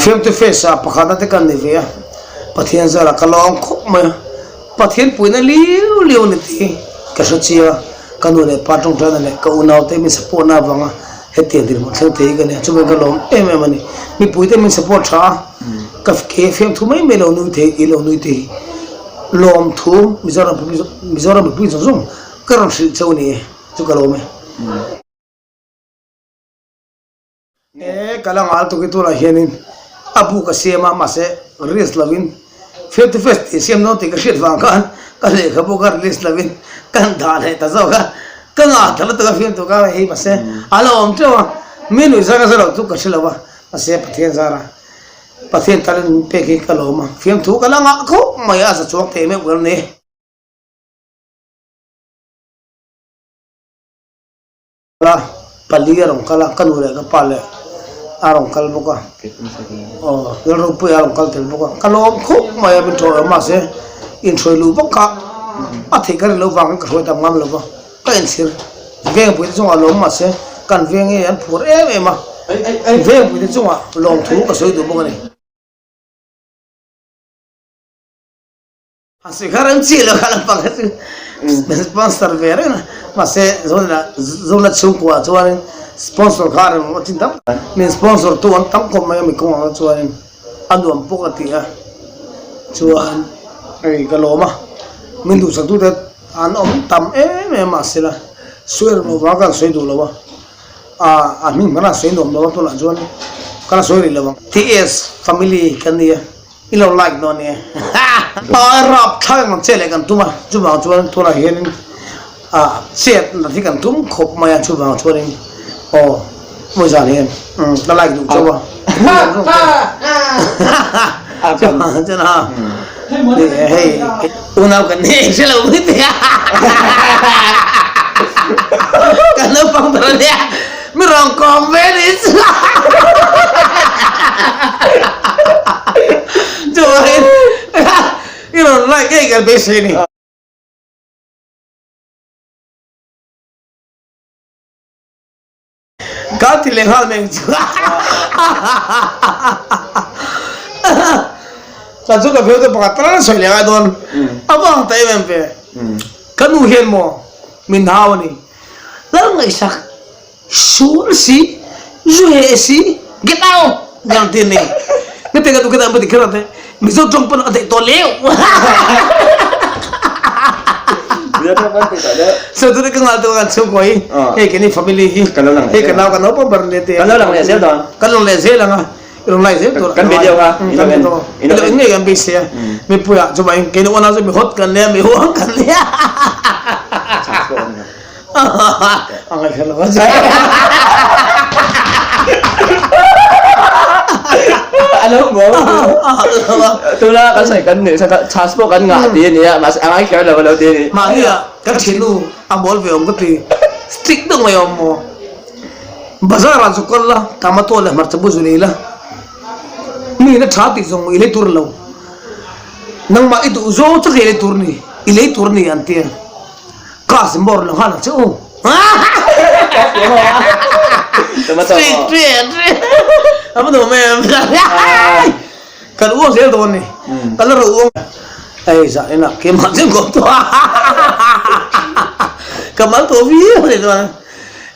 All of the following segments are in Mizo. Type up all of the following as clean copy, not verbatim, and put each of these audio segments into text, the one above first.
Fiamtu face ah pakhatna te kan ni ve a, Pathian zarah ka lawm khawp mai a, Pathian puihna liu liu a ni tih ka hre chiang a, ka nu leh pa tawngtaina leh ka unaute min support na avanga hetiang dinhmun thleng thei hi ka ni a, chuvangin ka lawm em em a ni. Mipuite min support tha a, ka ke fiamthu mai mai lo nui thei i lo nui te hi lawmthu Mizoram Mizoram mipui zawng zawng ka rawn hrilh cheu a ni e, chu ka lawm e. E ka la ngal tuk i tunah hianin a bu ka siam a mahse release lovin face to face tih siam dawn tih ka hriat vang khan ka lehkhabu kha release lovin ka han dah leh ta zawk a ka ngah ta lutuk a fiam tur kha hei mahse a la awm teuh a mi nuih zar ka zar loh chu ka hre lo a mahse Pathian zara Pathian talent min pek hi ka lawm a fiamthu ka la ngah khawp mai a za chuang thei meuh ber a ni. A, pali a rawn kal a, ka nu leh ka pa leh a rawn kal bawk a, aw Lalropuia a rawn kal tel bawk a, ka lawm khawp mai a min thawh lo mahse inhruai luh vak kha a theih ka rin loh vangin ka hruai tam ngam lo va, ka inchhir vengpui te chungah lawm mahse kan veng hi an phur em em a, vengpui te chungah lawmthu ka sawi duh bawk a ni. A sikha reng chi lo kha lampang kha chu sponsor ve reng a mahse zona zona chhungkua chuanin sponsor kha a rem a chin tam min sponsor tu an tam khawp mai a mi kawngah kha chuanin a nuam pawk a ti a chuan hei ka lawm a min duhsak tute an awm tam em em mahse la sawi reng lo vang khan sawi duh lo a ah a hming hmana sawi nuam lo a tunah chuan ka la sawi rih lo ang. TS family kan ni a. I lo like dawn nia. Ai rap thlak ang che leh kan tum a, chuvang chuan tunah hianin ah chet nat hi kan tum khawp mai a, chuvang chuanin aw mawi zan hian ka like duh chauh a. Chuvang chuan a hei unau kan ni hre lo mai te a kan naupang ber ania Mi rawn kawm ve ni chu chuan i rawn like ngei kan beisei ni. Ka ti leh nghal mai ang chu Chuan chu ka pheu te pakhat tal an sawi leh ngai dawn a vang ta em em ve. Ka nu hian maw min hau a ni. Lal ngaihsak sual si, zu heh si, get out! Gang ti ni. Nga te ka tu kita amati kher ate. Mizo tawng pawn a theih tawh leu. Mizo tawng pawn theih tawh leu. So tu ka ngal tu kan chhung koi. Hei keni family hi. Kan lo lang. Hei ka nau kan naupang ber le te. Kan lo lang leh zel dawn. Kan lo leh zel anga. I rawn lai zel tur. Kan video kha. Kan video. I lo en ngei kan beisei a. Mipuia chuvang in keini unau chu mi hot kan nia mi huang kan nia. A ngaihthla lo a che. A lo maw. Tuna kan sawi kan nuih kha chance pawh kan ngah ti a nia mahse a ngai kher lo a lo ti a ni. Mahni ah ka thiannu a mawl ve awm ka ti. Strict deuh mai awm maw. Bazar ah chu kal la, tomato leh hmarcha bu zu nei la, mi in a tha tih zawng i lei tur lo, nangmah i duh zawng chu ka i lei tur ni, i lei tur ni an ti a, class in bawr lo nghal ang che u. A va nuam em kan uang zel dawn ni, kan la ro uang ei zah inah keimah chu kawm tawh a, ka mal tawh viau a ni chuan.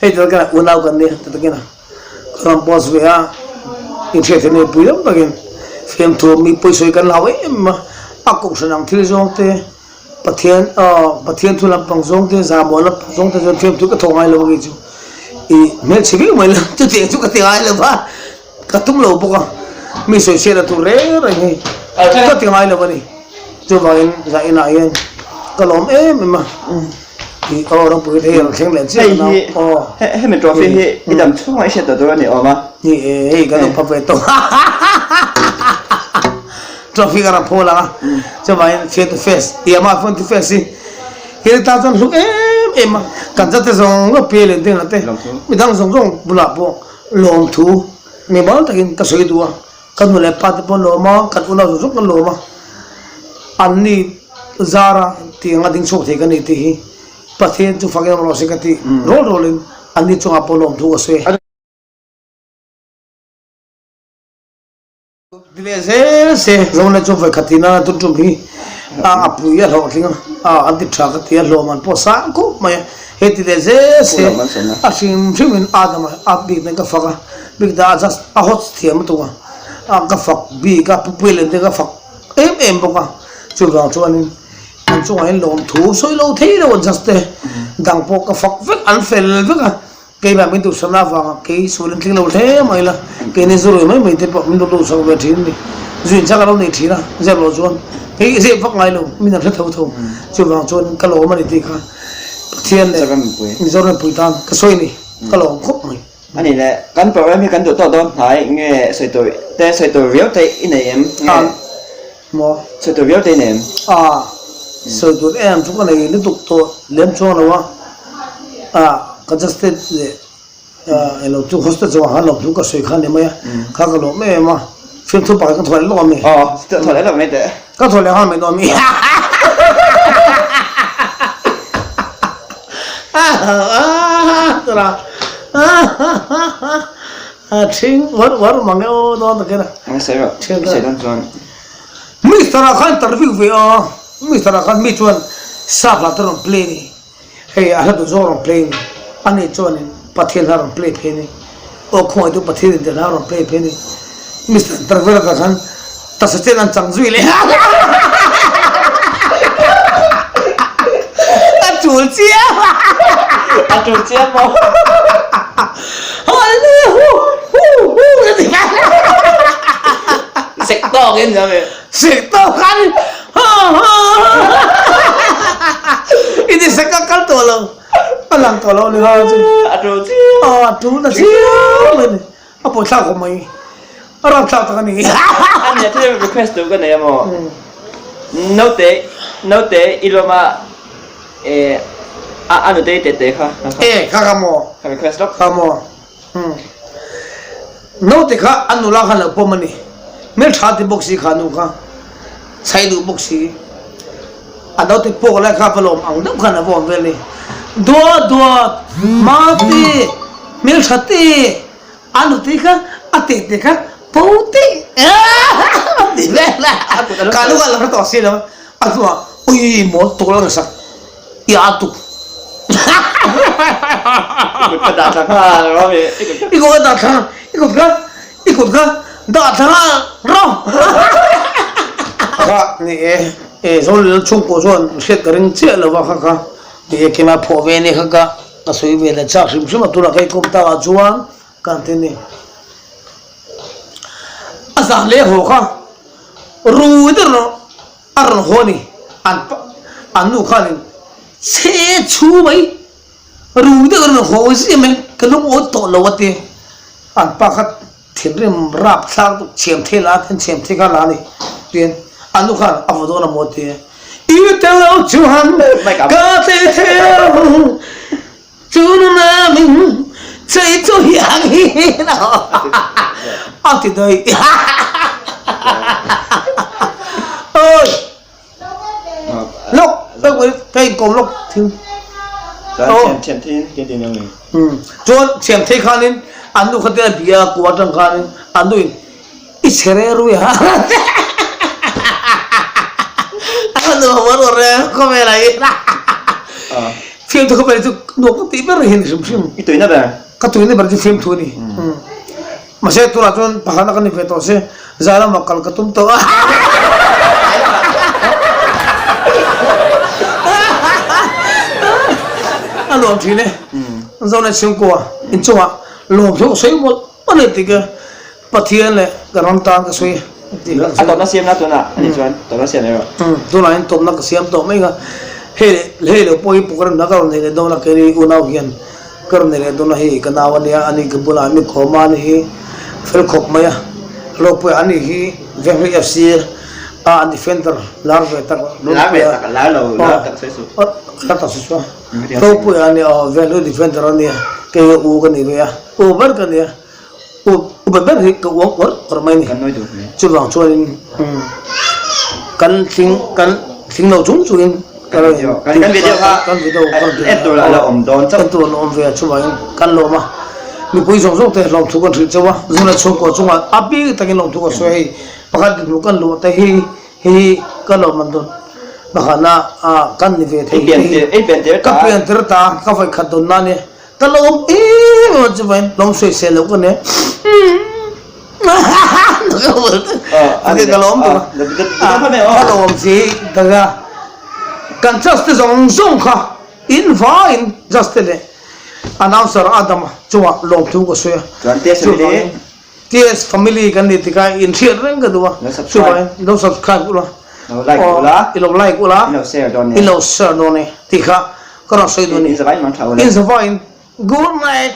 Hei chu ka unau kan nia ti takin a ka rawn post ve a, inhriat hi nei pui deuh takin fiamthu mi pawisawi kan hlau em em a, a kohhran ang thil zawng te Pathian aw Pathian thu lampang zawng te zahmawh lampang zawng te chuan fiamthu ka thawk ngai lo a kei chu ih hmelchhe viau mai la chutiang chu ka ti ngai lo va. Ka tum lo bawk a, mi sawisel a tur reng reng hi ka ti ngai lo a ni. Chuvangin zah inah hian ka lawm em em a, tih aw ropui te hi a rawn thleng leh chiah a nau aw. Hemi trophy hi i dam chhungah i hriat tawh tur a ni awm a. Ni e, hei kan upa ve tawh trophy ka rawn phawl ang a, chuvangin face to face tih ama phone to face hi hei tan chuan hluk em em a, kan zate zawng zawng pi leh ding ang te midang zawng zawng bulah pawh Lawmthu mimal takin ka sawi duh a, ka nu leh pa te pawh an lawm a, kan unau zawng zawng kan lawm a, an ni zara tih anga ding chhuak thei ka ni tih hi Pathian chu fak em rawh se ka tih rawl rawlin an ni chungah pawh lawmthu ka sawi. Ti leh zel se, Zonet chu vawikhat tih nana tun tum hi a a pui a hlawhtling a, an ti tha ka ti a, hlawm an pawh sang khawp mai a, he ti leh zel se a hrim hrim in Adam a a bik nen ka fak a, bik dah a just a hot thiam lutuk a, a ka fak bik a, pupui lem te ka fak em em bawk a, chuvang chuanin an chungah hian lawmthu sawi lo thei lo a just te dang pawh ka fak vek an fel vek a. Keimah min duhsakna avanga kei sual in tling lo hle mai la, keini zu rui mai mai te pawh min lo duhsak ve thin a ni. Zu in chak a lo nei thin a, zep loh chuan kei zep vak ngai lo, min an hre tho tho. Chuvang chuan ka lawm a ni tih kha Pathian leh Mizoram mipui tan ka sawi a ni, ka lawm khawp mai. A ni le, kan program hi kan duh tawh dawn hnai nge sawi tur te sawi tur viau te i nei em nge? Maw? Sawi tur viau te i nei em? A, sawi tur em chu ka nei lutuk tawh lem chuang lo a, a ka just leh eng lo chu hostel chungah khan lawmthu ka sawi kha ni mai a, kha ka lawm em em a, fiamthu pakhat ka thaw leh lawk a mi. Aw, thaw leh lawk mai teh. Ka thaw leh nghal mai dawn a mi. A thing uar uar mang e aw dawn takin a. Ang sawi rawh, i sawi dawn chuan. Mister ah khan interview ve a, Mister ah khan mi chuan sap hla te rawn play ni, hei a hla duh zawk rawn play ni, ani chuanin Pathian hla rawn play phei ni, aw khawngaih tu Pathian in te hla rawn play phei ni, Mister interview lakah khan taksa chen an chang zui leh a tul chiam a. A tul chiam maw? Sek tawk in nia mi. Sek tawk khan i ti sek a kal tawh lo. A lang tawh lo ni kha chu. A tul chiam. A tul ta chiam mai ni. A pawi thlak khawp mai. A rap thlak tak a ni. A nia thil request tur ka nei a maw. Naute naute i lawm a. Eh, a a nutei teh teh kha. Eh, kha kha maw? Ka request lawk. Kha maw? Hmm. Naute kha a nula khan lo pawm a ni. Hmel tha ti bawk si kha nu kha. Chhai duh bawk si. A naute pawk lai kha va lawm ang deuh khan a va awm vel ni. Dua dua, mate, hmel tha te. A nutei kha a teh teh kha po teh a ti vel a. Kha nu kha a lo hre tawh si lo. A hnuah ui mawl tuk la ngaihsak i a tuk. I kut ka dah thla nghal rawh mi. I kut ka dah thla i kut kha i kut kha dah thla nghal rawh. Kha ni e e Zawlil chhungkaw chuan hriat ka ring chiah lo va kha kha ni e keimah phuah ve ni kha ka ka sawi ve leh chak hrim hrim a tunah ka inkawm takah chuan kan ti ni. A zan leh haw kha rui deuh rawh a rawn haw a ni. An pa an nu khanin chhe chhu mai rui deuh rawn haw zia mai ka lungawi tawh lo a ti. An pa kha thinrim rap thlak deuh chhiam thei la a chhiam thei kha la a ni. Tin an nu khan a vaw dawn a maw a ti. I tel lo chuan ka tlei thei lo. Chu nuna min chei chu hiang hin a ti daih. Oi! Lok, ka inkawm lok thil. Chuan thiam thei in tin tin ang ni. Chuan thiam thei khanin an nu kha te a bia kua atang khanin an nu in i chhe re rui ha. A nu a war war e khawvel ah hian. Fiamthu khawvel chu nuam ka tih ber hi ni hrim hrim. I tuina ber? Ka tuina ber chu fiamthu a ni. Mahse tunah chuan pakhatna ka ni ve tawh se zai lamah kal ka tum tawh a. A nuam thin e. Zone chhungkua inchungah lawmthu ka sawi mawlh mawlh a ni tik e. Pathian leh ka ram tan ka sawi tih kha A tawpna siamna tunah a nih chuan tawpna siam erawh. Tunah hian tawpna ka siam tawh mai kha. Hei leh hei lo pawh hi program dang ka rawn nei leh dawn a, keini unau hian ka rawn nei leh dawn a, hei ka nau a nia, ani ka bulah mi khawm a, ani hi fel khawp mai a, ropui a, ani hi Venghri FC a an defender lar ve tak Lar ve tak, lar lo, lar tak sawi suh. Lar tak sawi suh a, ropui a nia aw, Venghri defender a nia, kei hi u ka ni ve a, u ber ka nia. Upa ber hi ka uang uar uar mai a ni. Chuvang chuanin kan thling kan thling lo chung chungin kan video kha kan video en tur a la awm dawn chauh. En tur a la awm ve a chuvangin kan lawm a. Mipui zawng zawng te lawmthu kan hrilh chauh a, zuna chhungkaw chungah a bik takin lawmthu ka sawi a hei pakhat dinhmun kan luah te hi hi ka lawm an dawn pakhatna ah kan ni ve thei te hi ka pian tir ta ka vawi khat dawn na nia ka lawm em em a chuvain lawm sawi sel loh ka nia ka lawm tur a ka lawm si taka kan church te zawng zawng kha In vaiin Juste leh Announcer Adama chungah lawmthu ka sawi a. Chuan TS Family. Chuvangin TS Family kan ni tikah inhriat reng ka duh a. Lo subscribe. Chuvangin lo subscribe ula. Lo like ula. I lo like ula. I lo share dawn e. I lo share dawn e tih kha ka rawn sawi dawn a ni. In zavaiin mang tha ula. In zavaiin good night.